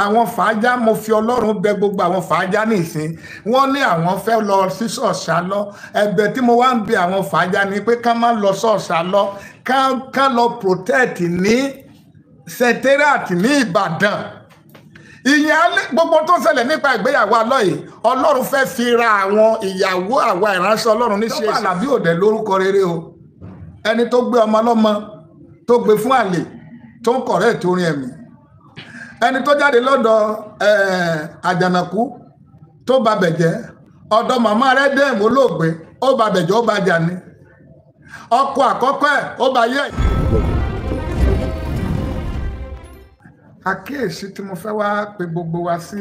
Àwọn fàájà, mo fi Ọlọ́run bẹ̀ gbogbo àwọn fàájà nìsín, wọ́n ní àwọn fẹ́ lọ sí ṣọ̀ṣà lọ. Ẹ̀bẹ̀ tí mo wá ń bẹ̀ àwọn fàájà ni pé ká má lọ ṣọ̀ṣà lọ, ká lọ protect ní secretariat ní Ìbàdàn. Ìyẹn gbogbo tó ṣẹlẹ̀ nípa ìgbéyàwó alọ́ yìí, Ọlọ́run fẹ́ fi ra àwọn ìyàwó àwa ìránṣẹ́ Ọlọ́run ní ṣe. Tọ́pẹ́ Àlàbí òde lórúkọ rere o, ẹni tó gbé ọmọ lọ́mọ tó gbé fún àlè tó ń kọ̀rẹ́ ìtorin ẹ̀mí, ẹni tó jáde lọ́dọ̀ Àjànàkú tó ba bẹ̀jẹ́, ọ̀dọ̀ màmá rẹ̀ dẹ́m olóògbé ó ba bẹ̀jẹ́ ó ba jà ní, ọkọ àkọ́kọ́ ẹ̀ ó ba yẹ. Àkíyèsí tí mo fẹ́ wá pe gbogbo wa sí,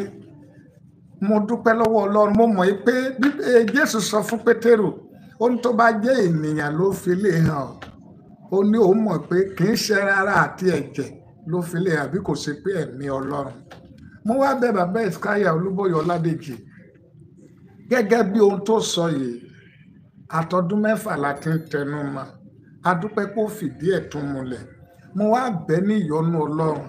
mo dúpẹ́ lọ́wọ́ Ọlọ́run, mo mọ̀ pé Jésù sọ fún Pétérù, ó ní tó bá jẹ́ ènìyàn ló fi lè hàn, ó ní òun mọ̀ pé kì í ṣe ara àti ẹ̀jẹ̀ ló fi lè hàn bí kò ṣe pé ẹ̀mí Ọlọ́run. Mo wá bẹ̀ bàbá Ìskáyà Olúbóyè Ọládèjì gẹ́gẹ́ bí ohun tó sọ yìí, àtọdún 6 la ti ń tẹnu mọ́, a dúpẹ́ pé ó fìdí ẹ̀ tún múlẹ̀. Mo wá bẹ̀ ní ìyọ́nú Ọlọ́run,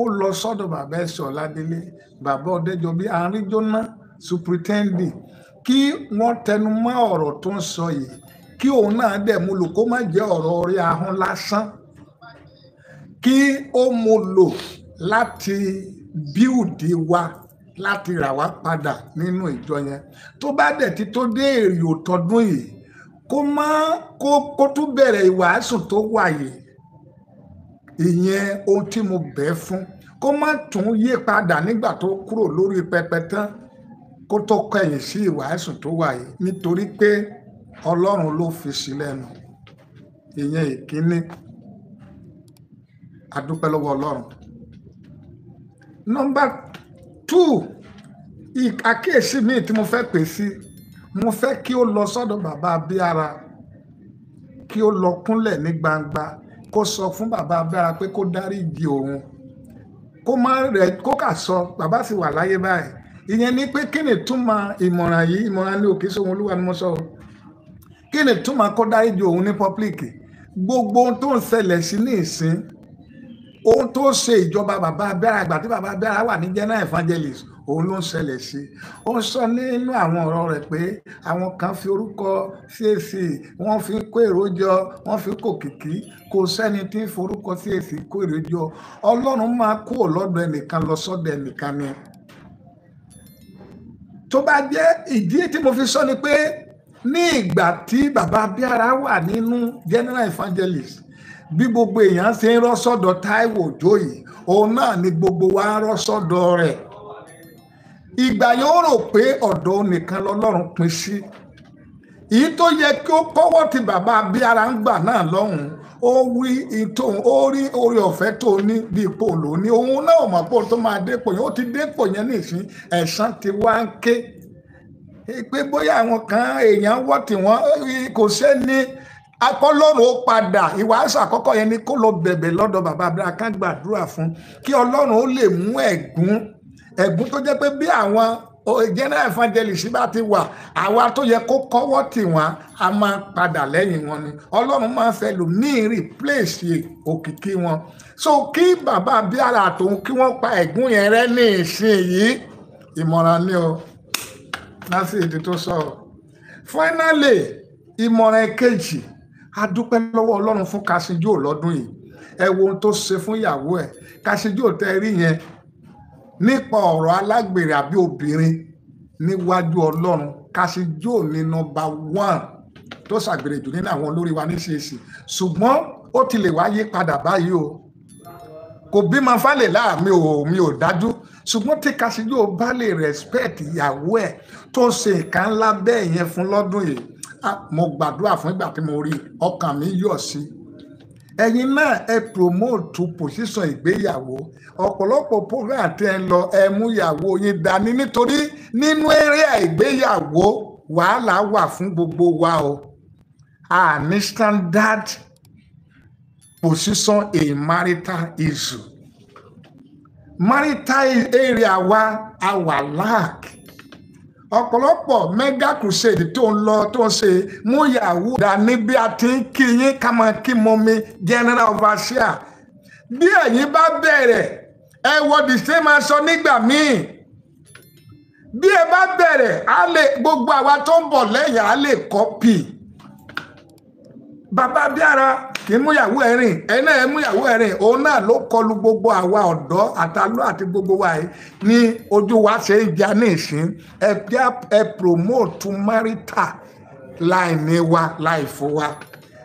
ó lọ sọ́dọ̀ bàbá Ẹ̀sọ́ Ọládélé, bàbá Ọdẹ́jọbí, Àríjóná superintendent, kí wọ́n tẹnu mọ́ ọ̀rọ̀ tó ń sọ yìí, kí òun náà dẹ̀ mú lò kó má jẹ́ ọ̀rọ̀ orí ahọ́n lásán, kí ó mú lò láti bíùdì wa, láti rà wá padà nínú ìjọ yẹn. Tó bá dẹ̀ ti tó dé èrè òtọ́dún yìí, kó má kó tún bẹ̀rẹ̀ ìwàásù tó wà yìí. Ìyẹn ohun tí mo bẹ̀ fún, kó má tún yí padà nígbà tó kúrò lórí pẹpẹ tán, kó tó kẹ̀yìn sí ìwàásù tó wà yìí, nítorí pé Ọlọ́run ló fi sí lẹ́nu. Ìyẹn ìkíní, a dúpẹ́ lọ́wọ́ Ọlọ́run. Nọ́mbà 2, àkíyèsí mi tí mo fẹ́ pè sí, mo fẹ́ kí ó lọ sọ́dọ̀ bàbá Abíára, kí ó lọ kúnlẹ̀ ní gbangba, kó sọ fún bàbá Abíára pé kó dáríjì òun, kó má rẹ̀ kó kà sọ, bàbá sì wà láyé báyìí. Ìyẹn ni pé kí ni túmọ̀ ìmọ̀ràn yìí? Ìmọ̀ràn ni òkè sóhun Olúwa ni mo sọ. Kí ni túmọ̀ kó dáríjì òun ní pọ́blíkì? Gbogbo ohun tó ń ṣẹlẹ̀ sí ní ìsín, ohun tó ṣe ìjọba bàbá Abíára ìgbà tí bàbá Abíára wà ní general evangelist, òun ló ń ṣẹlẹ̀ sí. Ó ń sọ nínú àwọn ọ̀rọ̀ rẹ̀ pé àwọn kan fi orúkọ CAC, wọ́n fi kó èrò jọ, wọ́n fi kó kìkì. Kò sẹ́ni tí ń forúkọ CAC kó èrò jọ. Ọlọ́run máa kúrò lọ́dọ̀ ẹnìkan lọ sọ́dọ̀ ẹnìkan ni. Tó bá jẹ́ ìdí tí mo fi sọ ni pé ní ìgbà tí bàbá Abíára wà nínú general evangelist, bí gbogbo èèyàn ṣe ń rọ́ sọ́dọ̀ Táíwò Òjó yìí, òun náà ni gbogbo wa ń rọ́ sọ́dọ̀ rẹ̀. Ìgbà yẹn ó rò pé ọ̀dọ̀ nìkan lọ́lọ́run pín sí. Èyí tó yẹ kí ó kọ́wọ́ tí bàbá Abíára ń gbà náà lọ́hùn-ún, ó wí ìtòun, ó rí oore ọ̀fẹ́ tó ní bí ipò lò ní. Òun náà mọ̀ pé tó máa dépò yẹn, ó ti dépò yẹn nísìn, ẹ̀san ti wá ń ké. Pé bóyá àwọn kan èèyàn wọ́ tí wọ́n kò sẹ́ni akọlọ́run ó padà. Ìwàásù àkọ́kọ́ yẹn ni kó lọ bẹ̀bẹ̀ lọ́dọ̀ bàbá Abíára ká gbàdúrà fún, kí Ọlọ́run ó lè mú ẹ̀gún tó jẹ́ pé bí àwọn general evangelist bá ti wà, àwa tó yẹ kó kọ́wọ́ tì wọ́n a máa padà lẹ́yìn wọn ni. Ọlọ́run máa fẹ́ lò ní replace òkìkí wọn. So kí bàbá Abíára àtòun kí wọ́n pa ẹ̀gún yẹn rẹ́ ní ìsìn yìí, ìmọ̀ràn ni o láti èdè tó sọ. Finally, ìmọ̀ràn kejì, a dúpẹ́ lọ́wọ́ Ọlọ́run fún Kàṣíjò lọ́dún yìí. Ẹ wo ohun tó ṣe fún ìyàwó ẹ̀. Kàṣíjò tẹ́ rí yẹn nípa ọ̀rọ̀ alágbèrè àbí obìnrin níwájú Ọlọ́run, Kàṣíjò ní nọ́mbà 1 tó ṣàgbèrè jù nínú àwọn olórí wa ní CAC. Ṣùgbọ́n ó ti lè wáyé padà báyìí o, kò bímọ fálè láàmì ò mi ò dájú. Ṣùgbọ́n tí Kàṣíjò bá lè respect ìyàwó ẹ̀ tó ṣe nǹkan ńlá bẹ́ẹ̀ yẹn fún lọ́dún yìí, mo gbàdúrà fún ìgbà tí mo rí, ọkàn mi yọ̀ sí. Ẹ̀yin náà ẹ promote position ìgbéyàwó. Ọ̀pọ̀lọpọ̀ program tí ẹ ń lọ, ẹ mú ìyàwó yín dání, nítorí nínú eré ìgbéyàwó wàhálà wà fún gbogbo wa o. A ní standard position in marital issue. Marital area wa a wà lack. Ọ̀pọ̀lọpọ̀ mega crusade tó ń lọ tó ń ṣe, mú ìyàwó dání bí a ti ń kí yín ká máa kí mọ́mi general overseer. Bí ẹ̀yin bá bẹ̀rẹ̀, ẹ wọ the same aṣọ nígbà míì. Bí ẹ bá bẹ̀rẹ̀, á lè gbogbo àwa tó ń bọ̀ lẹ́yìn á lè kọ́pì. Bàbá Abíára kì í múyàwó ẹ rìn, ẹ náà ẹ múyàwó ẹ rìn, òun náà ló kọlu gbogbo àwa ọ̀dọ́ àtàlọ́ àti gbogbo wa yìí ní ojú wa ṣe ń ja ní ìsín. Ẹ ẹ promote marital line wa láìfo wa.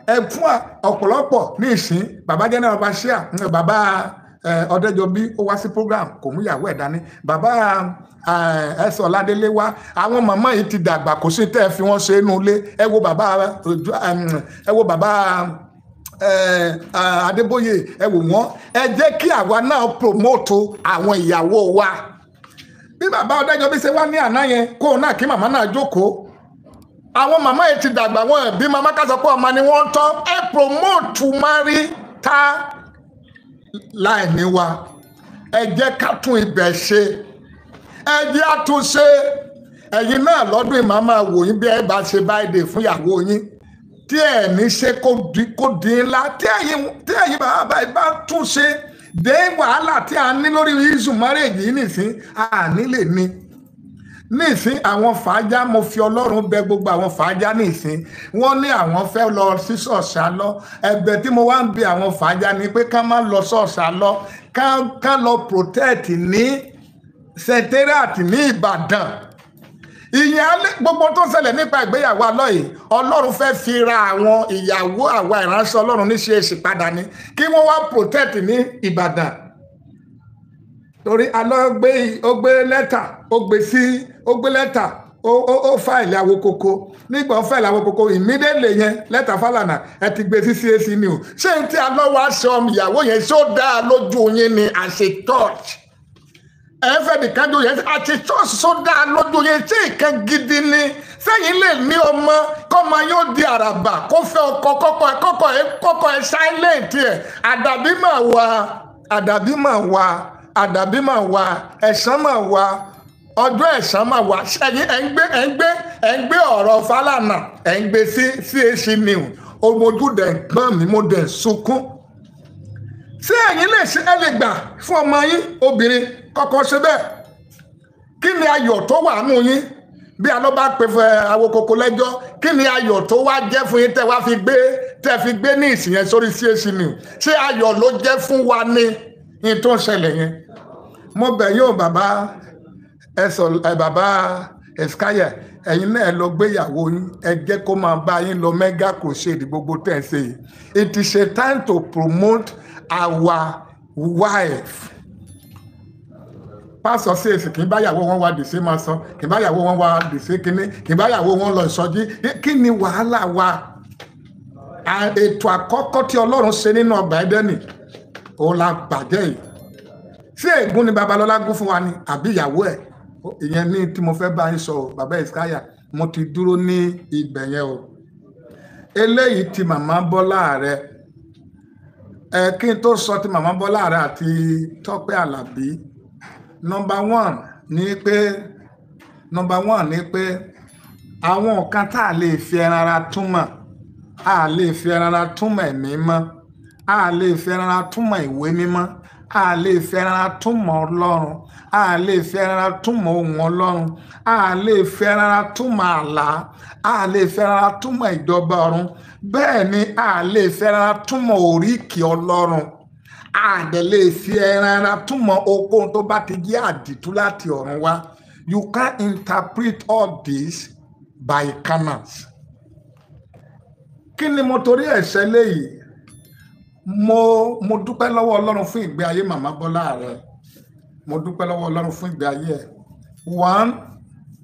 Ẹ fún ọ̀pọ̀lọpọ̀ ní ìsín. Bàbá general Bashir, bàbá Ọ̀dẹ́jọbí, ó wá sí program, kò múyàwó ẹ̀ dání. Bàbá Ẹsọ Ọládélé wá. Àwọn màmá yìí ti dàgbà, kò sí tẹ́ ẹ fi wọ́n ṣe inú ilé. Ẹ wo bàbá, ẹ wo bàbá Adébóyè, ẹ wò wọ́n. Ẹ jẹ́ kí àwa náà promote àwọn ìyàwó wa. Bí bàbá Ọ̀dẹ́jọbí ṣe wá ní àná yẹn, kóun náà kí màmá náà jókòó. Àwọn màmá yìí ti dàgbà, wọn ẹbí màmá ká sọ pé ọmọ ni wọ́n ń tọ́. Ẹ promote marital line wa. Ẹ jẹ́ ká tún ibẹ̀ ṣe, ẹ jẹ́ àtúnṣe. Ẹ̀yin náà lọ́dún yìí, màá máa wò yín bí ẹ bá ṣe báyìí fún ìyàwó yín tí ẹ ní ṣe kó di ńlá. Tí ẹ̀yin bàbá báyìí bá tún ṣe dé, wàhálà tí a ní lórí issue marriage yìí nìsín, a ní lè ní nísìn. Àwọn fàájà, mo fi Ọlọ́run bẹ̀ gbogbo àwọn fàájà nísìn, wọ́n ní àwọn fẹ́ lọ sí ṣọ̀ọ̀ṣì alọ́. Ẹ̀bẹ̀ tí mo wá ń bi àwọn fàájà ni pé ká má lọ ṣọ̀ọ̀ṣì alọ́, ká lọ protect ní secretariat ní Ìbàdàn. Ìyẹn alẹ́ gbogbo tó ṣẹlẹ̀ nípa ìgbéyàwó alọ́ yìí, Ọlọ́run fẹ́ fi ra àwọn ìyàwó àwa ìránṣẹ́ Ọlọ́run ní ṣe èsì padà ní kí wọ́n wá protect ní Ìbàdàn, torí alọ́ gbé, ó gbé lẹ́tà, ó gbé sí, ó gbé lẹ́tà, ó file Awokoko. Nígbà ó file Awokoko, immediately yẹn, lẹ́tà Fálànà, ẹ ti gbé sí CAC ni o. Ṣé n tí alọ́ wá sọ ìyàwó yẹn, ṣó dáa lójú yín ni? As a church, ẹ fẹ́ nìkan jó yẹn àti church, ṣó dáa lójú yẹn? Ṣé nǹkan gidi ni? Sẹ́yìn lè ní ọmọ, kọ́mọ yóò di àràbà, kó fẹ́ ọkọ, kọ́kọ́ ẹ silent ẹ̀? Àdàbí mà wá, àdàbí mà wá, àdàbí mà wá, ẹ̀san mà wá, ọjọ́ ẹ̀san mà wá. Ẹ̀yin ẹ̀ ń gbé ọ̀rọ̀ Fálànà, ẹ̀ ń gbé sí CAC new. Ojú dẹ̀ ń pọ́n mi, mo dẹ̀ sunkún. Ṣé ẹ̀yin lè ṣe, ẹ lè gbà fún ọmọ yín obìnrin kọ́kọ́ ṣe bẹ́ẹ̀? Kí ni ayọ̀ tó wà nù yín bí alọ́ bá pe fún Awokoko lẹ́jọ́? Kí ni ayọ̀ tó wá jẹ́ fún yín tẹ́ fi gbé ní ìsìn yẹn sórí CAC new? Ṣé ayọ̀ ló jẹ́ fún wa ní ní tó ń ṣẹlẹ̀ yẹn? Mo bẹ̀ yóò bàbá ẹ sọ ẹ, bàbá Ẹ̀skáyà, ẹ̀yin náà ẹ lọ gbéyàwó yín, ẹ jẹ́ kó máa bá yín lọ mega crusade gbogbo tẹ̀ ń ṣe yìí. It is a time to promote our wife. Pásọ CAC kì í báyàwó wọn wá dìse máa sọ, kì í báyàwó wọn wá dìse kínní, kì í báyàwó wọn lọ ìsọjí. Kí ni wàhálà wa? Ètò àkọ́kọ́ tí Ọlọ́run ṣe nínú ọgbà Ẹ́dẹ́nì, òun la bàjẹ́ yìí. Ṣé ègún ni Babalọ́lá gún fún wa ni àbí ìyàwó ẹ̀? Ìyẹn ní tí mo fẹ́ bá yín sọ o. Bàbá Ìskáyà, mo ti dúró ní ibẹ̀ yẹn o. Eléyìí ti màmá Bọ́lá rẹ ẹ, kí n tó sọ ti màmá Bọ́lá rẹ àti Tọ́pẹ́ Àlàbí, number one ni pé àwọn nǹkan tá a lè fi ẹran ara túmọ̀, a lè fi ẹran ara túmọ̀ ẹ̀mí mọ́, a lè fi ẹran ara túmọ̀ ìwé mímọ́, a lè fi ẹran ara túmọ̀ Ọlọ́run, a lè fi ẹran ara túmọ̀ ohùn Ọlọ́run, a lè fi ẹran ara túmọ̀ àlá, a lè fi ẹran ara túmọ̀ ìjọba ọ̀run. Bẹ́ẹ̀ ni a lè fi ẹran ara túmọ̀ oríkì Ọlọ́run, a dẹ̀ lè fi ẹran ara túmọ̀ okòó tó bá ti jẹ́ àdìtú láti ọ̀run wá. You can't interpret all this by canals. Kí ni mo torí ẹ̀ ṣe léyìí? Mo dúpẹ́ lọ́wọ́ Ọlọ́run fún ìgbé ayé màmá Bọ́lá rẹ. Mo dúpẹ́ lọ́wọ́ Ọlọ́run fún ìgbé ayé ẹ̀. One,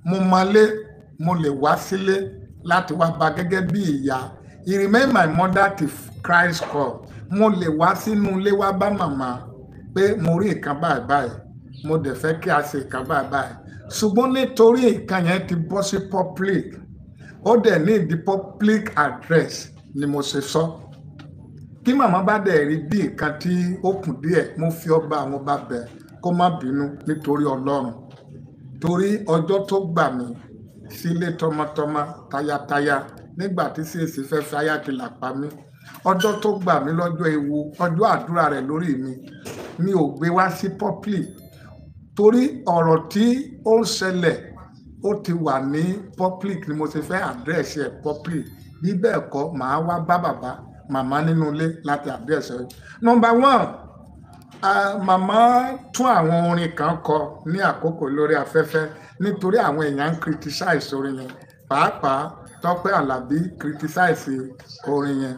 mo máa lé, mo lè wá sílé láti wá bá gẹ́gẹ́ bí ìyá. He remain my mother till Christ call. Mo lè wá sínú ilé wá bá màmá pé mo rí nǹkan báyìí báyìí, mo dẹ̀ fẹ́ kí a ṣe nǹkan báyìí báyìí. Ṣùgbọ́n nítorí nǹkan yẹn ti bọ́ sí public, ó dẹ̀ ní ìdí public address ni mo ṣe sọ. Kí màmá bá dẹ̀ rí bí nǹkan tí ó kù díẹ̀, mo fi ọba àwọn ọba bẹ̀ kó má bínú nítorí Ọlọ́run, torí ọjọ́ tó gbà mí sílé tọmọtọmọ, tayataya, nígbà tí CAC fẹ́ fi ayákìlà pa mí. Ọjọ́ tó gbà mí lọ́jọ́ ewu, ọjọ́ àdúrà rẹ̀ lórí mi, mi ò gbé wá sí public torí ọ̀rọ̀ tí ó ń ṣẹlẹ̀ ó ti wà ní public ni mo ṣe fẹ́ address ẹ̀ public. Bí bẹ́ẹ̀ kọ́, màá wá bá bàbá màmá nínú ilé láti address ẹ̀. Number one, màmá tún àwọn orin kan kọ ní àkókò lórí afẹ́fẹ́ nítorí àwọn èèyàn ń criticize orin yẹn, pàápàá Tọ́pẹ́ Àlàbí criticize orin yẹn.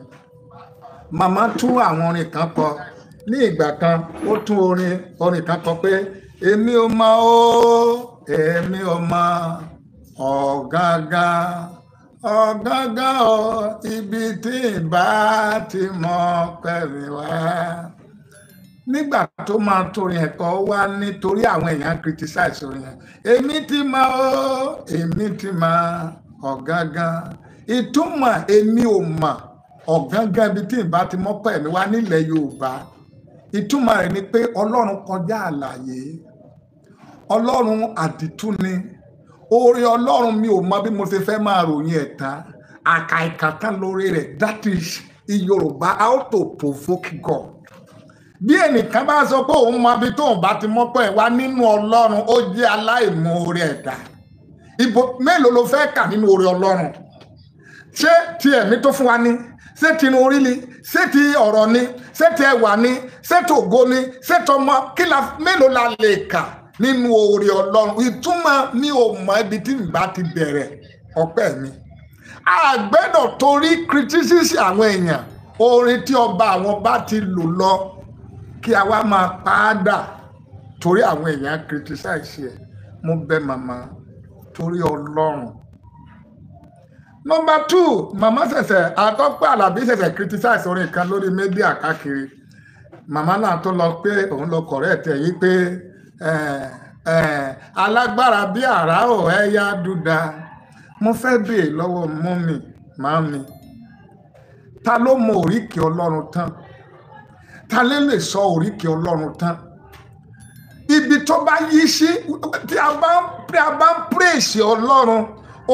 Màmá tún àwọn orin kan kọ ní ìgbà kan, ó tún orin kan kọ pé èmi ò mọ̀ o, èmi ò mọ̀ ọ̀gángan ọ̀gángan o, ibi tí ìbá ti mọ̀ pẹ̀lú wá. Nígbà tó máa torin ẹ̀kọ́ wá nítorí àwọn èèyàn criticize orin yẹn, èmi ti mọ̀ o, èmi ti mọ̀ ọ̀gángan. Ìtumọ̀ èmi ò mọ̀ ọ̀gángan ibi tí ìbá ti mọ̀ pẹ̀lú wá nílẹ̀ Yorùbá, ìtumọ̀ rẹ̀ ni pé Ọlọ́run kọjá àlàyé, Ọlọ́run àdìtú ni. Oore Ọlọ́run mi ò mọ bí mo ṣe fẹ́ máa ròyìn ẹ̀ tán, àkàìkàtà lórí rẹ̀. That is Yorùbá, how to provoke God. Bí ẹnìkan bá sọ pé òun mọ ibi tóun bá ti mọ́ pẹ̀ wá nínú Ọlọ́run, ó jẹ́ aláìmoore ẹ̀dá. Ibo mélòó ló fẹ́ kà nínú oore Ọlọ́run? Ṣé ti ẹ̀mí tó fún wa ni? Ṣé ti inú orí ni? Ṣé ti ọ̀rọ̀ ni? Ṣé ti ẹwà ni? Ṣé ti ògo ni? Ṣé ti ọmọ? Kí la mélòó la lè kà nínú oore Ọlọ́run? Ìtumọ̀ mi ò mọ ibi tí n bá ti bẹ̀rẹ̀ ọpẹ́ mi. A gbẹ́dọ̀ torí criticism àwọn èèyàn orin tí ọba àwọn bá ti lò lọ kí a wá máa padà torí àwọn èèyàn criticize ẹ̀. Mo bẹ̀ màmá torí Ọlọ́run. Number two, màmá ṣẹ̀ṣẹ̀ Àtọ́pẹ́ Àlàbí ṣẹ̀ṣẹ̀ criticize orin kan lórí media káàkiri. Màmá náà tó lọ pé òun lọ correct ẹ̀ yí pé alágbára bí àrá ò ẹ̀yà dúdà. Mo fẹ́ béè lọ́wọ́ mọ́mì màmí, ta ló mọ oríkì Ọlọ́run tán? Ta ló lè sọ oríkì Ọlọ́run tán? Ibi tó bá yí sí, tí a bá ń praise Ọlọ́run,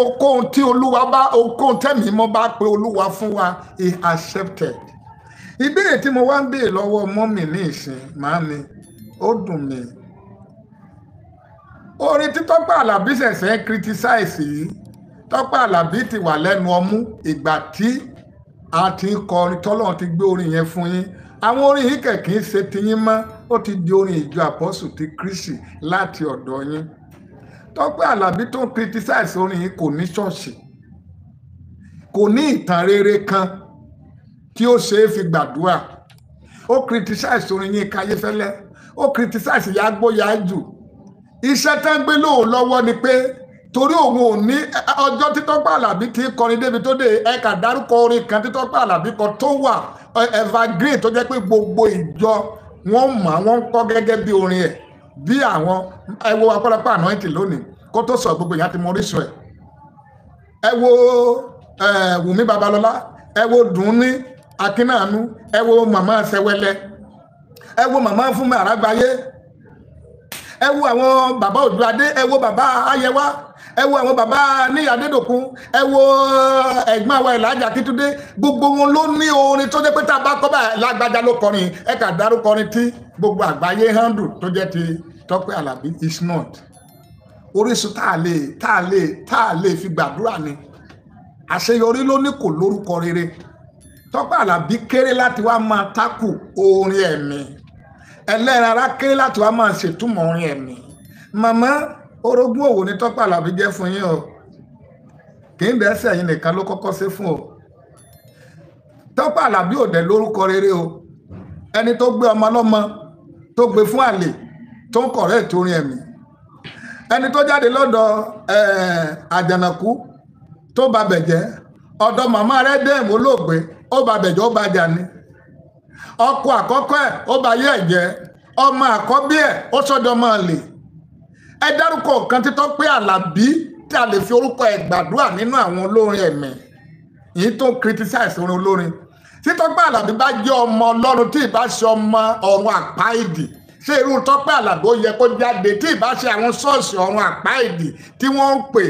okòhun tí Olúwa bá, okòhun tẹ̀mí mọ́ bá pe Olúwa fún wa, he accepted. Ìbéèrè tí mo wá ń béè lọ́wọ́ mọ́mì ní ìsìn màmí, ó dùn mí. Orin tí Tọ́pẹ́ Àlàbí ṣẹ̀ṣẹ̀ criticize yìí, Tọ́pẹ́ Àlàbí ti wà lẹ́nu ọmú ìgbà tí a ti ń kọrin tọ́lọ́run ti gbé orin yẹn fún yín. Àwọn orin yìí kẹ̀ kì í ṣe tiyín mọ́, ó ti di orin ìjọ àpọ́sù ti Kristi láti ọ̀dọ̀ yín. Tọ́pẹ́ Àlàbí tó ń criticize orin yìí kò ní ṣọ́ọ̀ṣì, kò ní ìtàn rere kan tí ó ṣe é fi gbàdúrà. Ó criticize orin yín Káyéfẹ́lẹ́, ó criticize Yágbóyájù. Iṣẹ́ tán gbé lóun lọ́wọ́ ni pé torí òun ò ní ọjọ́ tí Tọ́pẹ́ Àlàbí ti kọrin débi tó dé, ẹ̀ka dárúkọ orin kan tí Tọ́pẹ́ Àlàbí kọ tó wà evergreen tó jẹ́ pé gbogbo ìjọ wọ́n mọ̀, wọ́n ń kọ́ gẹ́gẹ́ bí orin ẹ̀. Bí àwọn ẹ wo Ọpẹ́lọpẹ́ Anointing lónìí kó tó sọ gbogbo ìyá ti mọ orísun ẹ̀. Ẹ wo Wùmí Babalọ́lá, ẹ wo Dùnní Akínàánú, ẹ wo màmá Sẹwẹlẹ, ẹ wo màmá Fúnmi Àràgbáyé, ẹ wo àwọn bàbá Òjòadé, ẹ wo bàbá Ayẹwà, ẹ wo àwọn bàbá Níyì Adédòkun, ẹ wo ẹ̀gbọ́n àwọn Ìlàjà Akíntúndé. Gbogbo wọn ló ní orin tó jẹ́ pé tá a bá kọ́ báyìí lágbájá ló kọrin. Ẹ kà dárúkọ orin tí gbogbo àgbáyé handle tó jẹ́ ti Tọ́pẹ́ Àlàbí is not. Orísun tá a lè fi gbàdúrà ni. Àṣeyọrí ló ní kò lórúkọ rere. Tọ́pẹ́ Àlàbí kéré láti wá máa tákù orin ẹ̀mí. Ẹlẹ́ran ara kéré láti wá máa ṣètúmọ̀ orin ẹ̀mí. Màmá, orogún òwò ni Tọ́pẹ́ Àlàbí jẹ́ fún yín o. Kì í dẹ́sẹ̀ yín nìkan ló kọ́kọ́ ṣe fún o. Tọ́pẹ́ Àlàbí ò dẹ̀ lórúkọ rere o. Ẹni tó gbé ọmọ lọ́mọ tó gbé fún àlè tó ń correct orin ẹ̀mí. Ẹni tó jáde lọ́dọ̀ Àjànàkú tó ba bẹ̀jẹ́, ọ̀dọ̀ màmá rẹ̀ dẹ́ẹ̀mú olóògbé ó ba bẹ̀jẹ́ ó ba jà ni. Ọkọ àkọ́kọ́ ẹ̀ ó ba yé ẹ̀ jẹ́, ọmọ àkọ́bí ẹ̀ ó sọ́dọ̀ ọmọ àlè. Ẹ dárúkọ kan tí Tọ́pẹ́ Àlàbí tí a lè fi orúkọ ẹ̀ gbàdúrà nínú àwọn olórin ẹ̀mí yìí tó ń criticize orin olórin. Tí Tọ́pẹ́ Àlàbí bá jẹ́ ọmọ Ọlọ́run tí ìbá ṣe ọmọ ọ̀run àpáìdì, ṣé irú Tọ́pẹ́ Àlàbí ó yẹ kó jáde tí ìbá ṣe àwọn ṣọ́ọ̀ṣì ọ̀run àpáìdì tí wọ́n ń pè?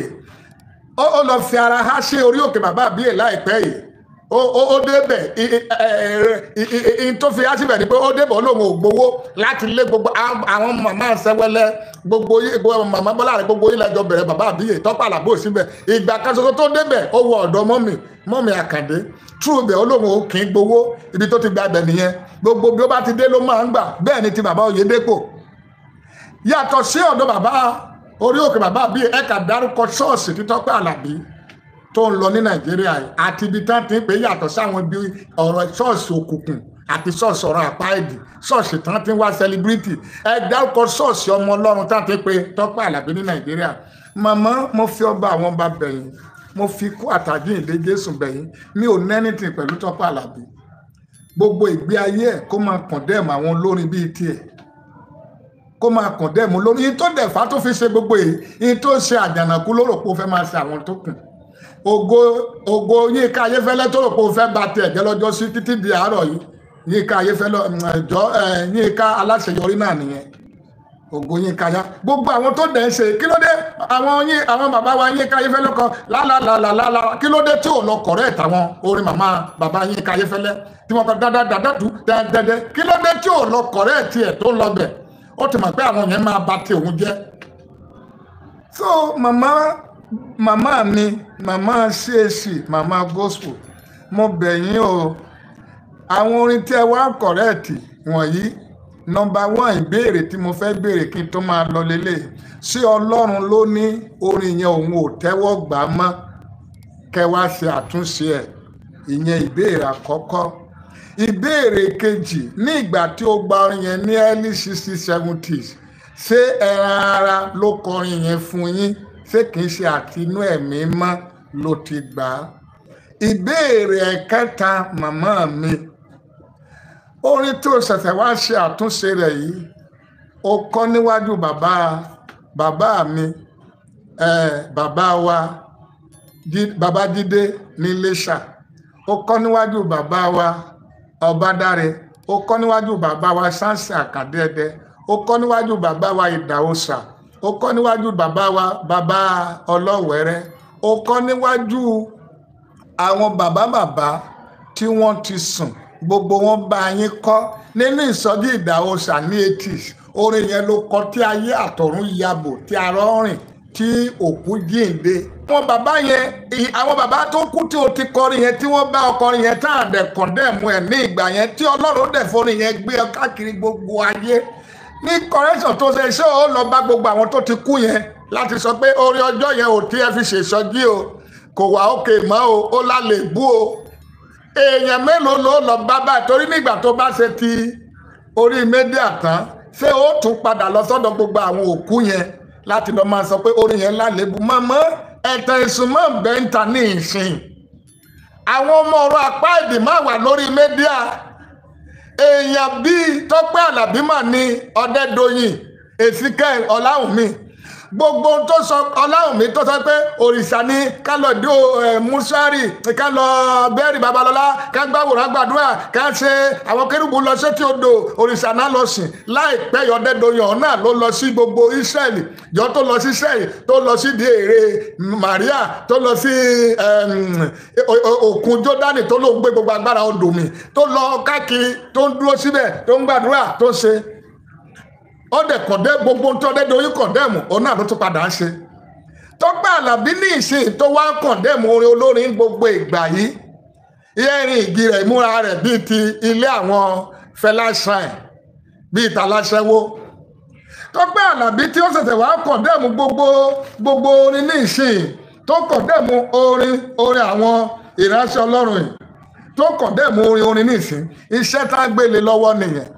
Ó lọ fi ara há ṣe orí òkè bàbá àbíyè láìpẹ́ yìí. Ó débẹ̀, tó fi ásìbẹ̀ ni pé ó débẹ̀, olóhùn ò gbowó láti lé gbogbo àwọn màmá Sẹ́wẹ́lẹ́, gbogbo màmá Bọ́lá rẹ̀, gbogbo ilẹ̀ ẹjọ́ bẹ̀rẹ̀ bàbá àbíyè Tọ́pẹ́ Àlàbí ò síbẹ̀. Ìgbà kan ṣoṣo tó débẹ̀, ó wọ ọ̀dọ̀ mọ́mì Àkàndé túrú bẹ̀, olóhùn ò kì í gbowó. Ibi tó ti gba ibẹ̀ nìyẹn. Gbogbo bí ó bá ti dé ló máa ń gbà. Bẹ́ẹ̀ ni ti bàbá Oyèdépò. Yàtọ̀ sí ọ̀dọ̀ bàbá orí òkè bàbá àbíyè, ẹ̀ka dárúkọ ṣọ́ọ̀ṣì tí Tọ́pẹ́ Àlàbí tó ń lọ ní Nàìjíríà yìí àti ibi tán ti ń pè é, yàtọ̀ sáwọn ibi ọ̀rọ̀ ṣọ́ọ̀ṣì òkùnkùn àti ṣọ́ọ̀ṣì ọ̀rọ̀ àpáẹ̀dì, ṣọ́ọ̀ṣì tán ti ń wá celebrity. Ẹ dárúkọ ṣọ́ọ̀ṣì ọmọ Ọlọ́run tán ti ń pè Tọ́pẹ́ Àlàbí ní Nàìjíríà. Màmá, mo fi ọba àwọn ọba bẹ̀yìn, mo fi kú àtàjíǹde Jésù bẹ̀yìn, mi ò nẹ́nìtì pẹ̀lú Tọ́pẹ́ Àlàbí. Gbogbo ìgbé ayé ẹ̀, kó máa condemn àwọn olórin bíi tiẹ̀, kó máa condemn olórin yìí tó dẹ̀fà tó fi ṣe gbogbo èyí yìí tó ṣe. Àjànàkú ló rò pé ó fẹ́ máa ṣe àwọn tó kù. Ògo Yínká Ayéfẹ́lẹ́ tó rò pé ó fẹ́ ba tiẹ̀ jẹ́ lọ́jọ́ sí títí di àárọ̀ yìí, Yínká Ayéfẹ́lẹ́ ẹ̀jọ́, Yínká Aláṣeyọrí náà nìyẹn. Ògo Yínká yá gbogbo àwọn tó dẹ̀ ń ṣe. Kí ló dé àwọn yín, àwọn bàbá wa Yínká Ayéfẹ́lẹ́ kan lálálálálá, kí ló dé tí ò lọ correct àwọn orin màmá bàbá Yínká Ayéfẹ́lẹ́ tí wọ́n kọ dáadáa tú dẹ́dẹ́dẹ́? Kí ló dé tí ò lọ correct ẹ̀ tó ń lọ bẹ̀? Ó ti mọ̀ pé àwọn yẹn máa ba ti òun jẹ́. So màmá, màmá mi, màmá CAC, màmá gospel, mo bẹ̀ yín o. Àwọn orin tí ẹ wá correct wọ̀nyí, number one, ìbéèrè tí mo fẹ́ béèrè kí n tó máa lọ lélẹ̀: ṣé Ọlọ́run ló ní orin yẹn òun ò tẹ́wọ́ gbà á mọ́ kẹ́ wá ṣe àtúnṣe ẹ̀? Ìyẹn ìbéèrè àkọ́kọ́. Ìbéèrè kejì, ní ìgbà tí ó gba orin yẹn ní early 60s, 70s, ṣé ẹran ara ló kọrin yẹn fún yín? Ṣé kìí ṣe àtinú ẹ̀mí mọ́ ló ti gbà á? Ìbéèrè ẹ̀kẹta, màmá mi, orin tó ṣẹ̀ṣẹ̀ wá ṣe àtúnṣe rẹ̀ yìí, ó kọ́ níwájú bàbá bàbá mi, bàbá wa bàbá Jídé ní Iléṣà, ó kọ́ níwájú bàbá wa Ọbádáre, ó kọ́ níwájú bàbá wa Sáǹsì Àkàndéẹdẹ, ó kọ́ níwájú bàbá wa Ìdàwọ̀sà, ó kọ́ níwájú bàbá wa bàbá Ọlọ́wẹ̀rẹ́, ó kọ́ níwájú àwọn bàbá bàbá tí wọ́n ti sùn. Gbogbo wọn bá yín kọ́ nínú ìsọjí Ìdàwọ̀sà ní 80s. Orin yẹn ló kọ tí ayé àtọ̀run yabò, tí arọ́ rìn, tí òkú jíǹde. Àwọn bàbá yẹn, àwọn bàbá tó kú tí o ti kọrin yẹn, tí wọ́n bá ọkọrin yẹn tá à dẹ̀ condemn ẹ̀ ní ìgbà yẹn, tí Ọlọ́run dẹ̀ forin yẹn gbé ọ káàkiri gbogbo ayé, ní correction tó ṣe, ṣé ó lọ bá gbogbo àwọn tó ti kú yẹn láti sọ pé orin ọjọ́ yẹn ò tí ẹ fi ṣèṣọjí o, kò wá òkè mọ́ o, ó lálẹ́ bú o? Èèyàn mélòó ló lọ bá báyìí? Torí nígbà tó bá ṣe ti orí media tán, ṣé ó tún padà lọ sọ́dọ̀ gbogbo àwọn òkú yẹn láti lọ máa sọ pé orin yẹn lálébù? Mọ́mọ́, ẹ̀tàn ìsúnmọ́ bẹ́ńtà ní ìsìn. Àwọn ọmọ ọ̀rọ̀ apá èdè máa wà lórí media. Èèyàn bíi Tọ́pẹ́ Àlàbí mà ní Ọ̀dẹ́dọ̀yìn, Èsìkẹ́ Ọláwùnmí, gbogbo ohun tó sọ, Ọláwùnmí tó sọ pé òrìṣà ni ká lọ dé mùsùárì, ká lọ bẹ́ẹ̀rì Babalọ́lá, ká gbàwòrán gbàdúrà, ká ṣe àwọn kérúbù lọ sétí odò, òrìṣà náà lọ sìn. Láìpẹ́, Ọ̀dẹ́dọ̀yìn ọ̀hún náà ló lọ sí gbogbo Ísírẹ́lì jọ, tó lọ sí Ísírẹ́lì, tó lọ sí di ère Maria, tó lọ sí òkun Jọ́dánì, tó ló ń gbé gbogbo agbára odò mi, tó lọ káàkiri, tó ń dúró síbẹ̀, tó ń gbàdúrà, tó ń ṣe. Ó dẹ̀ condemn gbogbo tó Ọdẹ́dọ̀yìn condemn, òun náà ló tún padà ń ṣe. Tọ́pẹ́ Àlàbí ní ìsìn tó wá ń condemn orin olórin gbogbo ìgbà yìí, ìyẹn igi rẹ̀, ìmúra rẹ̀ bíi ti ilé àwọn Fẹlá Shrine, bíi tàláṣẹ́wó. Tọ́pẹ́ Àlàbí tí ó ṣẹ̀ṣẹ̀ wá condemn gbogbo orin ní ìsìn, tó condemn orin àwọn ìránṣẹ́ Ọlọ́run yìí, tó condemn orin ní ìsìn, iṣẹ́ tá a gbélé lọ́wọ́ nìyẹn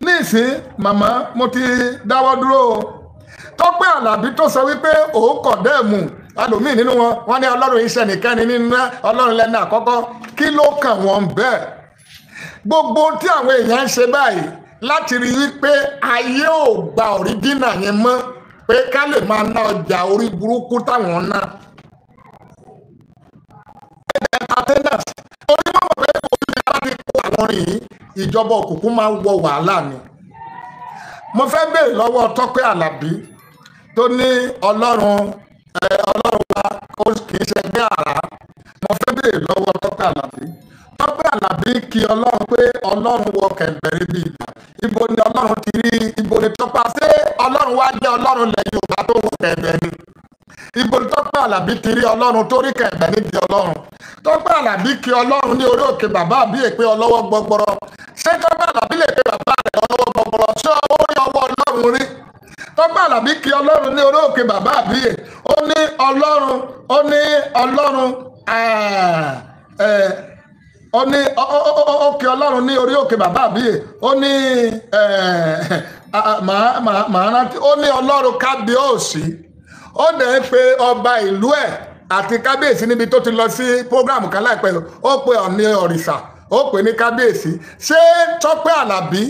ní ìsìn. Màmá, mo ti dáwọ́ dúró o. Tọ́pẹ́ Àlàbí tó sọ wípé òun condemn ẹlòmíì nínú wọn, wọn ní Ọlọ́run iṣẹ́ nìkan ni nínú Ọlọ́run lẹ́nu àkọ́kọ́. Kí ló kàn wọ́n bẹ́ẹ̀? Gbogbo tí àwọn èèyàn ń ṣe báyìí láti rí wípé ayé ò gba original yẹn mọ́, pé ká lè máa ná ọjà orí burúkú táwọn ná. Entertainers, orí mọ̀ pé òfin láti kó àwọn orin yìí, ìjọba òkùnkùn máa ń wọ wàhálà ni. Mo fẹ́ béèrè lọ́wọ́ Tọ́pẹ́ Àlàbí tó ní Ọlọ́run, Ọlọ́run wa kì í ṣe ẹgbẹ́ àrá. Mo fẹ́ béèrè lọ́wọ́ Tọ́pẹ́ Àlàbí. Àlàbí kí Ọlọ́run pé Ọlọ́run wọ kẹ̀mbẹ̀rẹ̀ bí ìgbà. Ibo ni Ọlọ́run ti rí? Ibo ni Tọ́pẹ́? Ṣé Ọlọ́run wá jẹ́ Ọlọ́run lẹ́yìn Yorùbá tó wọ kẹ̀mbẹ̀ ni? Ibo ni Tọ́pẹ́ Àlàbí ti rí Ọlọ́run tó rí kẹ̀mbẹ̀ nídìí Ọlọ́run? Tọ́pẹ́ Àlàbí kí Ọlọ́run ní orí òkè bàbá àbí èpè ọlọ́wọ́ gbọgbọrọ. Ṣé Tọ́pẹ́ Àlàbí lè pe bàbá rẹ̀ ọlọ́wọ́ gbọgbọrọ? Ṣé ó rí ọwọ́ Ọlọ́run rí? Tọ́pẹ́ Àlàbí kí Ọlọ́run ní orí òkè bàbá àbíyè. Ó ní Ọlọ́run, ó ní Ọlọ́run, ó ní òkè Ọlọ́run ní orí òkè bàbá àbíyè. Ó ní màá rántí. Ó ní Ọlọ́run kábíyèsí. Ó dẹ̀ ń pe ọba ìlú ẹ̀ àti kábíyèsí níbi tó ti lọ sí prógráàmù kan láìpẹ́. Ó pe Ọ̀ọ̀ni Òrìṣà, ó pè ní kábíyèsí. Ṣé Tọ́pẹ́ Àlàbí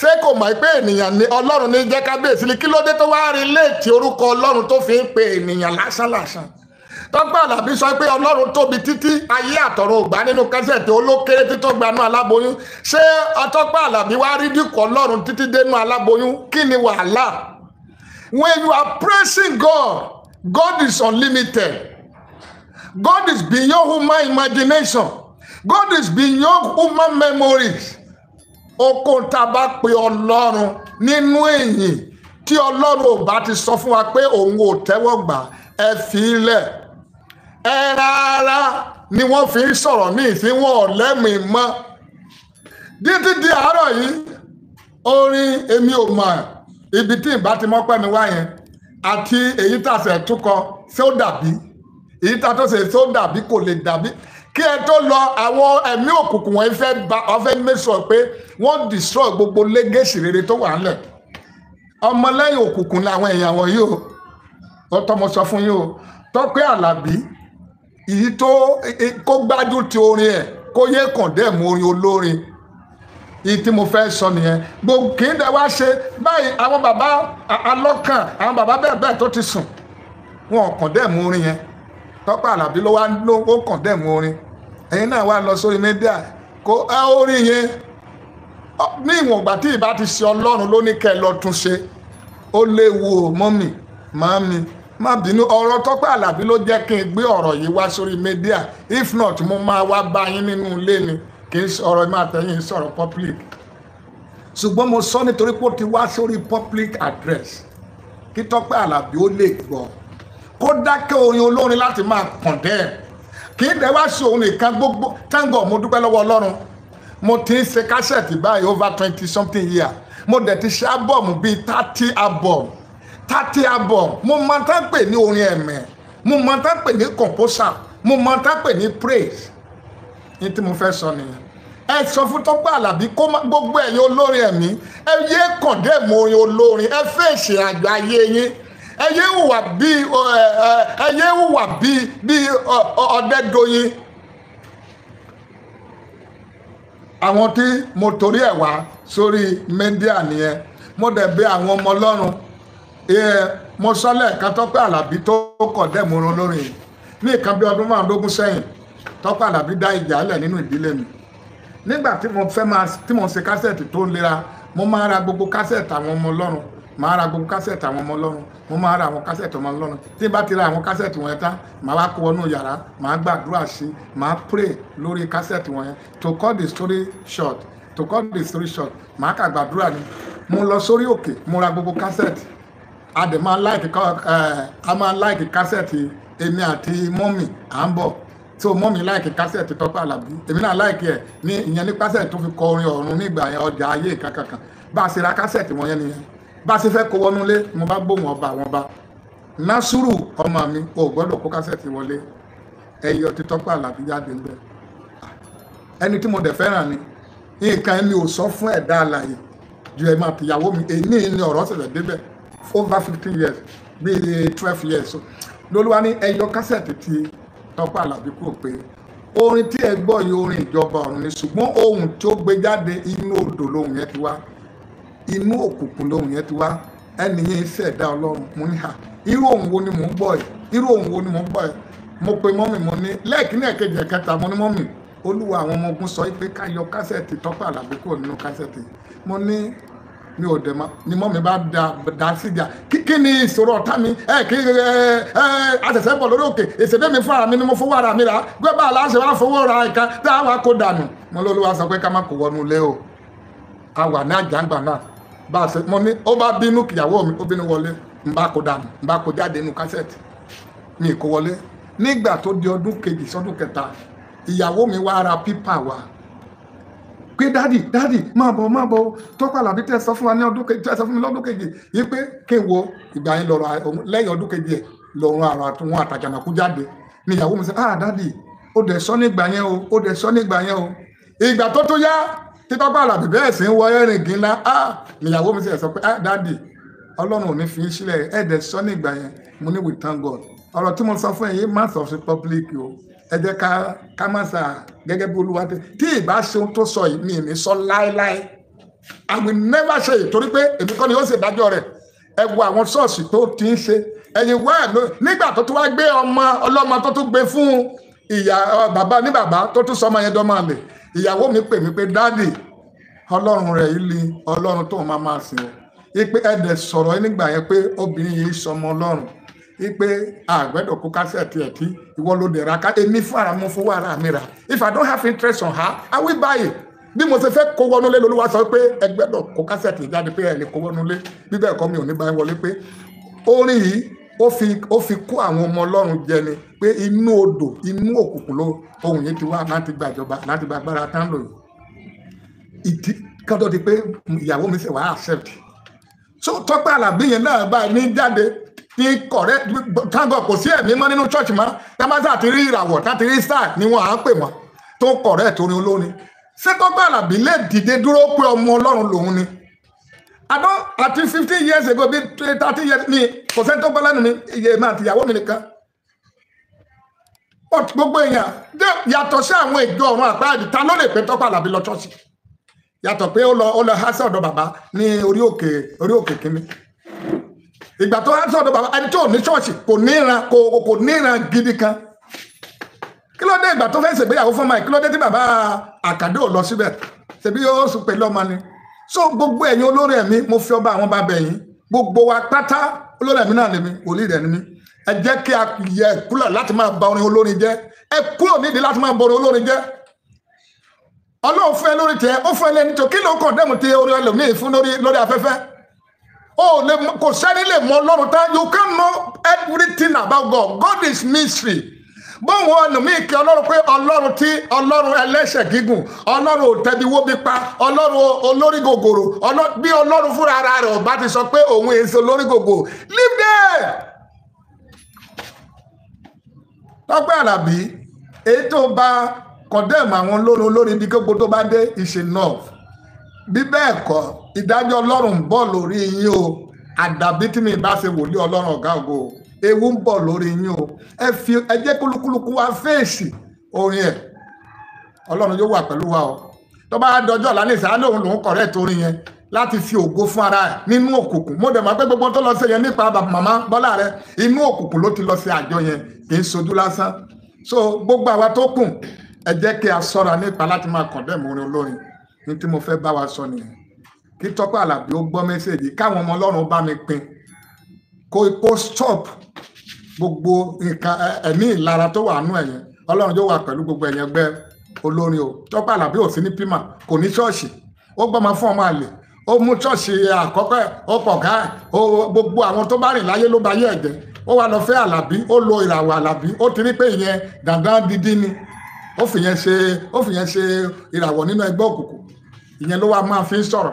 ṣé kò mọ̀ pé ènìyàn ni Ọlọ́run ní jẹ́ kábíyèsí ni? Kí ló dé tó wá rí léètì orúkọ Ọlọ́run tó fi ń pe ènìyàn lásánlàsán? Tọ́pẹ́ Àlàbí sọ pé Ọlọ́run tóbi títí ayé àtọ̀run ògbà nínú kẹsẹ̀tì olókéré títọ́ gbanú aláboyún. Ṣé Tọ́pẹ́ Àlàbí wá rí dínkù Ọlọ́run títí dénú aláboyún? Kí ni wàhálà? When you are praising God, God is unlimited. God is beyond human imagination. God is beyond human memories. Okun tá a bá pe Ọlọ́run nínú èyìn tí Ọlọ́run ò bá ti sọ fún wa pé òun ò tẹ́wọ́ gbà, ẹ fi ilẹ̀. Ẹ rárá ni wọ́n fi ń sọ̀rọ̀ ní ìsín, wọn ò lẹ́mìí mọ́. Títí di àárọ̀ yìí, orin èmi ò mọ̀ ibi tí ìbá ti mọ́pẹ́ mi wá yẹn àti èyí tá a ṣe túkọ ṣé ó dàbí, èyí tá a tó ṣe ṣé ó dàbí, kò lè dàbí. Kí ẹ tó lọ, àwọn ẹ̀mí òkùnkùn wọn fẹ́ ba, wọ́n fẹ́ make sure pé wọ́n destroy gbogbo legacy rere tó wà ńlẹ̀. Ọmọlẹ́yìn òkùnkùn ni àwọn èèyàn wọ̀nyí o. Ó tọ́ mo sọ fún yín o. Tọ́pẹ́ Àlàbí èyí tó kó gbájú ti orin ẹ̀ kó yé condemn orin olórin. Èyí tí mo fẹ́ sọ nìyẹn. Gbogbo kì í dẹ̀ wá ṣe báyìí. Àwọn bàbá alọ́kàn, àwọn bàbá bẹ́ẹ̀ bẹ́ẹ̀ tó ti sùn, wọn ò condemn orin yẹn. Tọ́pẹ́ Àlàbí ló wá ló ó condemn orin. Ẹ̀yin náà wá lọ sórí media kó ẹ orin yẹn ní ìwọ̀n ìgbà tí ìbá ti ṣe Ọlọ́run ló ní kẹ́ ẹ lọ tún ṣe. Ó léwu o, mọ́mì, màámi, má bínú. Ọ̀rọ̀ Tọ́pẹ́ Àlàbí ló jẹ́ kí n gbé ọ̀rọ̀ yìí wá sórí media. If not, mo máa wá bá yín nínú ilé ni, kì í ọ̀rọ̀ máa tẹ̀yìn sọ̀rọ̀ public. Ṣùgbọ́n mo sọ nítorí pé ó ti wá sórí public address kí Tọ́pẹ́ Àlàbí ó lè gbọ́, kó dákẹ́ orin olórin láti máa condemn. Kì í dẹ̀ wá sí òun nìkan gbogbo. Thank God, mo dúpẹ́ lọ́wọ́ Ọlọ́run. Mo ti ń ṣe kásẹ̀tì báyìí over 20 something year. Mo dẹ̀ ti ṣe album bíi 30 album, 30 album. Mo máa tán pè ní orin ẹ̀mẹ̀, mo máa tán pè ní composer, mo máa tán pè ní praise. Ní tí mo fẹ́ sọ nìyẹn. Ẹ sọ fún Tọ́pẹ́ Àlàbí kó má gbogbo ẹ̀yin olórin ẹ̀mí, ẹ yé condemn orin olórin, ẹ fèsì àjọ ayé yín. Ẹ yé hùwà bíi ẹ yé hùwà bíi Ọ̀dẹ́dọ̀yìn. Àwọn tí mo torí ẹ̀ wá sórí media nìyẹn. Mo dẹ̀ bẹ̀ àwọn ọmọ Ọlọ́run. Mo sọ lẹ́ẹ̀kan Tọ́pẹ́ Àlàbí tó condemn orin olórin ní nǹkan bí ọdún 15 sẹ́yìn. Tọ́pẹ́ Àlàbí dá ìjà lẹ̀ nínú ìdílé mi. Nígbà tí mo fẹ́ máa tí mo ṣe kásẹ̀tì tó ń lera, mo máa ra gbogbo kásẹ̀tì àwọn ọmọ Ọlọ́run, máa ra gbogbo kásẹ̀tì àwọn ọmọ Ọlọ́run, mo máa ra àwọn kásẹ̀tì ọmọ Ọlọ́run. Tí n bá ti ra àwọn kásẹ̀tì wọn tán, màá wá kó wọnú yàrá, màá gbàdúrà sí, màá pray lórí kásẹ̀tì wọn yẹn. To cut the story short, to cut the story short, màá kà gbàdúrà ni. Mo lọ sórí òkè, mo ra gbogbo kásẹ̀tì. A dẹ̀ máa like a máa like kásẹ̀tì èmi àti mọ́mì à ń bọ̀. So mọ́mì like kásẹ̀tì Tọ́pẹ́ Àlàbí, èmi náà like ẹ̀ ní ìyẹn ní kásẹ̀tì tó fi kọ orin ọ̀run nígbà yẹn, ọjà ayé kankankan. Bá a ṣe ra kásẹ̀tì wọn yẹn nìyẹn. Bá a ṣe fẹ́ kó wọnú ilé, mo bá gbóhùn ọba àwọn ọba. Násùrù ọmọ mi, o gbọ́dọ̀ kó kásẹ̀tì wọlé. Ẹyọ ti Tọ́pẹ́ Àlàbí jáde ń bẹ. Ẹni tí mo dẹ̀ fẹ́ràn ni. Nǹkan mi ò sọ fún ẹ̀dá alààyè ju ẹ̀ máa tìyàwó mi. Èmi ni ọ̀rọ̀ ṣẹlẹ̀ débẹ̀ over 15 years, bíi 12 years. Lolúwa ní ẹyọ kásẹ̀tì ti Tọ́pẹ́ Àlàbí kúrò pé orin tí ẹ gbọ́ yìí orin ìjọba ọ̀run ni, ṣùgbọ́n ohun tí ó gbé jáde inú odò lóhùn yẹn ti wá, inú òkùnkùn lóhùn yẹn ti wá. Ẹni yẹn ṣẹ̀dá Ọlọ́run. Mo ní hà, irú ohun wo ni mò ń gbọ́ yìí? Irú ohun wo ni mò ń gbọ́ yìí? Mo pe mọ́mì, mo ní lẹ́ẹ̀kínní ẹ̀kejì ẹ̀kẹta, mo ní mọ́mì, Olúwa àwọn ọmọ ogun sọ pé ká yọ kásẹ̀tì Tọ́pẹ́ Àlàbí kúrò nínú kásẹ̀tì. Mo ní mi ò dẹ̀ mọ́ ni mọ́mì bá da síjà. Kí ni ìṣòro ọ̀tá mi? Ẹ kí ẹ ẹ àṣẹ̀ṣẹ̀ bọ̀ lórí òkè, ìṣèdè mi fúnra mi ni mo fowó ara mi rà. Gbé bá aláṣẹ wá fowó ra ìka tá a wá kó dànù. Mo lÓlúwa sọ pé ká má kó wọnú ilé o. A wà ní àjàǹgbà náà bá a ṣe. Mo ní ó bá bínú kìyàwó mi, ó bínú wọlé, n bá kó dànù, n bá kó jáde nínú kásẹ̀tì mi, kó wọlé. Nígbà tó di ọdún kejì sọdún kẹta, ìyàwó mi wá ra pípà wá pé, "Daddy, daddy, máa bọ̀, máa bọ̀. Tọ́pẹ́ Àlàbí tẹ́ sọ fún wa ní ọdún kejì, tẹ́ sọ fún mi lọ́dún kejì yìí pé kí n wo ìgbà yẹn lọ́rọ̀." Lẹ́yìn ọdún kejì ẹ̀ lọ́rùn àrùn àtúnwọ̀n àtàjànàkú jáde ní ìyàwó mi sọ, "Ah, daddy, ó dẹ̀ sọ nígbà yẹn o, ó dẹ̀ sọ nígbà yẹn o." Ìgbà tó tó yá tí Tọ́pẹ́ Àlàbí bẹ́ẹ̀ sì ń wọ ẹ̀rìn gínlá, ah, níyàwó mi sì sọ pé, "Ah, daddy, Ọlọ́run ò ní fi í sílẹ̀, ẹ̀ dẹ̀ sọ nígbà yẹn." Mo ní, "We thank God." Ọ̀rọ̀ tí mo sọ fún ẹ̀yin, má sọ sí public o. Ẹ jẹ́ ká má sà gẹ́gẹ́ bí Olúwa tẹ tí ìbá ṣe ohun tó sọ yìí, mi ní sọ láéláé. I will never say it, torí pé èmi kọ́ ni ó ṣe ìdájọ́ rẹ̀. Ẹ wo àwọn ṣọ́ọ̀ṣì tó ti ń ṣe ẹ̀yìn wá nígbà tó tún wá gbé ọmọ ọlọ́mọ tó tún gbé fún ìyá bàbá ní bàbá tó tún sọmọ yẹn dọ́mọ àlè. Ìyàwó mi pè mí pé, "Daddy, Ọlọ́run rẹ̀ yìí ni Ọlọ́run tó máa máa sìn o, ipe ẹ̀dẹ̀ sọ̀rọ̀ nígbà yẹn pé obìnrin yìí sọmọ Ọlọ́run, ipe àgbẹ̀dọ̀ kó kásẹ̀tì ẹ̀ tí ìwọ ló dẹ̀ ra ká. Èmi fún ara mo fowó ara mi rà. If I don't have interest on her, I will buy it. Bí mo ṣe fẹ́ kó wọnú lé, lOlúwa sọ pé ẹgbẹ́dọ̀ kó kásẹ̀tì jáde, pé ẹ lè kó wọnú lé, bí bẹ́ẹ̀ kọ́ mi ò ní bá wọlé." Pé orin yìí ó fi kó àwọn ọmọ Ọlọ́run jẹ ni, pé inú odò, inú òkùnkùn ló ohun yìí ti wá láti gbàjọba, láti gba agbára tán lò yìí. Ìdí kọ́tọ́ di pé ìyàwó mi sì wá accept. So Tọ́pẹ́ Àlàbí yẹn náà báyìí ní jáde ní correct. Thank God, kò sí ẹ̀mí mọ́ nínú church mọ́. Tábàtà àti rí ìràwọ̀ táti rí star ni wọ́n à ń pè wọ́n tó correct orin olórin. Ṣé Tọ́pẹ́ Àlàbí lè dìde dúró pé ọmọ Ọlọ́run lòun ni? Àdó àti 15 years ago, bí 30 years ni, kò sẹ́ni tó gbọ́ lẹ́nu mi, iye mi àti ìyàwó mi nìkan. Gbogbo èèyàn yàtọ̀ sí àwọn ìjọ ọ̀run àpáàdì, ta ló lè pé Tọ́pẹ́ Àlàbí lọ ṣọ́ọ̀ṣì yàtọ̀ pé ó lọ há sí ọ̀dọ̀ bàbá ní orí òkè, orí òkè kínní? Ìgbà tó há sí ọ̀dọ̀ bàbá, ẹni tó ní ṣọ́ọ̀ṣì kò níran, kò níran gidi kan. Kí ló dé ìgbà tó fẹ́ ṣègbéyàwó fún ọmọ yìí? Kí ló dé tí bàbá Àkàdé ò lọ síbẹ̀? Ṣebí ó sùn pẹ̀lú ọmọ ni. So gbogbo ẹ̀yin olórí ẹ̀mí, mo fi ọba àwọn bàbá ẹ̀yìn gbogbo wa pátá, olórí ẹ̀mí náà lèmi, wòlíì rẹ̀ ni mí. Ẹ jẹ́ kí a yẹ kúlọ̀ láti máa ba orin olórin jẹ́. Ẹ kúrò nídìí láti máa ba orin olórin jẹ́. Ọlọ́run fún ẹ lórí tiẹ̀, ó fún ẹ lẹ́ni tó. Kí ló kàn dẹ́mu tí orin ẹlòmíì fún lórí afẹ́fẹ́? Ó lè kò sẹ́ni lè mọ Ọlọ́run tán. You can't know everything about God. God is mystery. Bóun ẹlòmíì kí Ọlọ́run pé Ọlọ́run tí Ọlọ́run ẹlẹ́ṣẹ̀ gígùn, Ọlọ́run ò tẹbi wó bí pa, Ọlọ́run olórí gògòrò, bí Ọlọ́run fúnra ara rẹ̀ ọba ti sọ pé òun èso olórí gògòrò, leave there. Tọ́pẹ́ Àlàbí, èyí tó bá condemn àwọn olórin olórin bí gbogbo tó bá dé is enough. Bí bẹ́ẹ̀ kọ́, ìdájọ́ Ọlọ́run ń bọ̀ lórí yín o. Àdàbí tí mi bá ṣe wòlíì Ọlọ́run ọ̀gá ògo o, ewu ń bọ̀ lórí yín o. Ẹ fi ẹ jẹ́ kúlúkúlùkù wa fèsì orin ẹ̀. Ọlọ́run yóò wà pẹ̀lú wa o. Tó bá dọjọ́ ọ̀la ní ìsáná, òun lòún correct orin yẹn láti fi ògo fún ara ẹ̀ nínú òkùnkùn. Mo dẹ̀ mọ̀ pé gbogbo tó lọ sí yẹn nípa màmá Bọ́lá rẹ, inú òkùnkùn ló ti lọ sí àjọ yẹn, kì í sojú lásán. So gbogbo àwa tó kù, ẹ jẹ́ kí a sọ́ra nípa láti máa condemn orin olórin. Ní tí mo fẹ́ bá wa sọ nìyẹn. Kí Tọ́pẹ́ Àlàbí ó gbọ́ message, káwọn ọmọ Ọlọ́run bá mi pín, kó stop gbogbo nǹkan ẹ̀mí ìlara tó wà nú ẹ̀yẹn. Ọlọ́run yóò wà pẹ̀lú gbogbo ẹ̀yẹn ẹgbẹ́ olórin o. Tọ́pẹ́ Àlàbí ò sí ní pímà, kò ní ṣọ́ọ̀ṣì, ó gbọ́mọ fún ọmọ àlè, ó mú ṣọ́ọ̀ṣì àkọ́kọ́ ẹ̀, ó pọ̀ ká ẹ̀, ó gbogbo àwọn tó bá rìn láyé ló ba yé ẹ̀jẹ̀. Ó wá lọ fẹ́ Àlàbí, ó lo ìràwọ̀ Àlàbí, ó ti rí pé ìyẹn dandan dídí ni, ó fi yẹn ṣe ìràwọ̀ nínú ẹgbẹ́ òkùnkùn. Ìyẹn ló wá máa fi ń sọ̀rọ̀.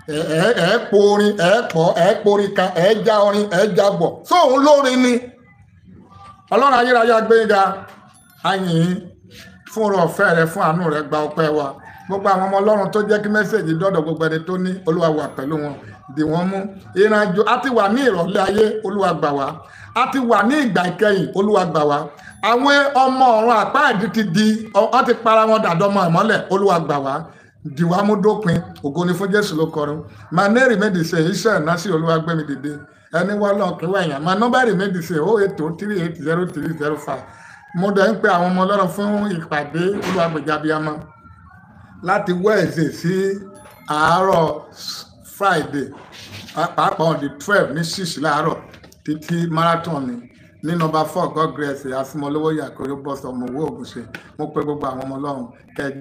Ẹ ẹ ẹ po orin, ẹ pọ̀, ẹ porin kan, ẹ já orin, ẹ já bọ̀ sóun lórin ni. Ọlọ́run ayérayé, agbẹ́yìnga ayìn fún ọ̀rọ̀ ọ̀fẹ́ rẹ, fún àánú rẹ. Gba ọpẹ́ wa. Gbogbo àwọn ọmọ Ọlọ́run tó jẹ́ kí message dọ́dọ̀ gbogbo ẹni tó ní, Olúwa wà pẹ̀lú wọn, dì wọ́n mú. Ìrìnàjò a ti wà ní ìrọ̀lẹ́ ayé, Olúwa gbà wá. A ti wà ní ìgbà ìkẹyìn, Olúwa gbà wá. Àwọn ọmọ ọ̀run àpáàdì ti di wọ́n ti para wọn dàdọ́mọ ìmọ́lẹ̀. Olúwa gbà wá, dì wá mú dópin. Ògo ni fún Jésù ló kọrin. My name remain the same, iṣẹ́ ìnáṣí Olúwa gbé mi dìde. Ẹni wọ́n lọ́n kí wọ́n èèyàn. My number remain the same, 082380305. Mo dẹ̀ ń pe àwọn ọmọ Ọlọ́run fún ìpàdé Olúwa Gbèjà Abiyamọ láti Wednesday sí àárọ̀ Friday, pàápàá on the 12 ní 6 láàárọ̀ títí marathon ni ní number 4 God Grace Asimolowo Yakoro bus, ọmọ owó Ògùnṣe. Mo pe gbogbo àwọn ọmọ Ọlọ́run kẹjẹ.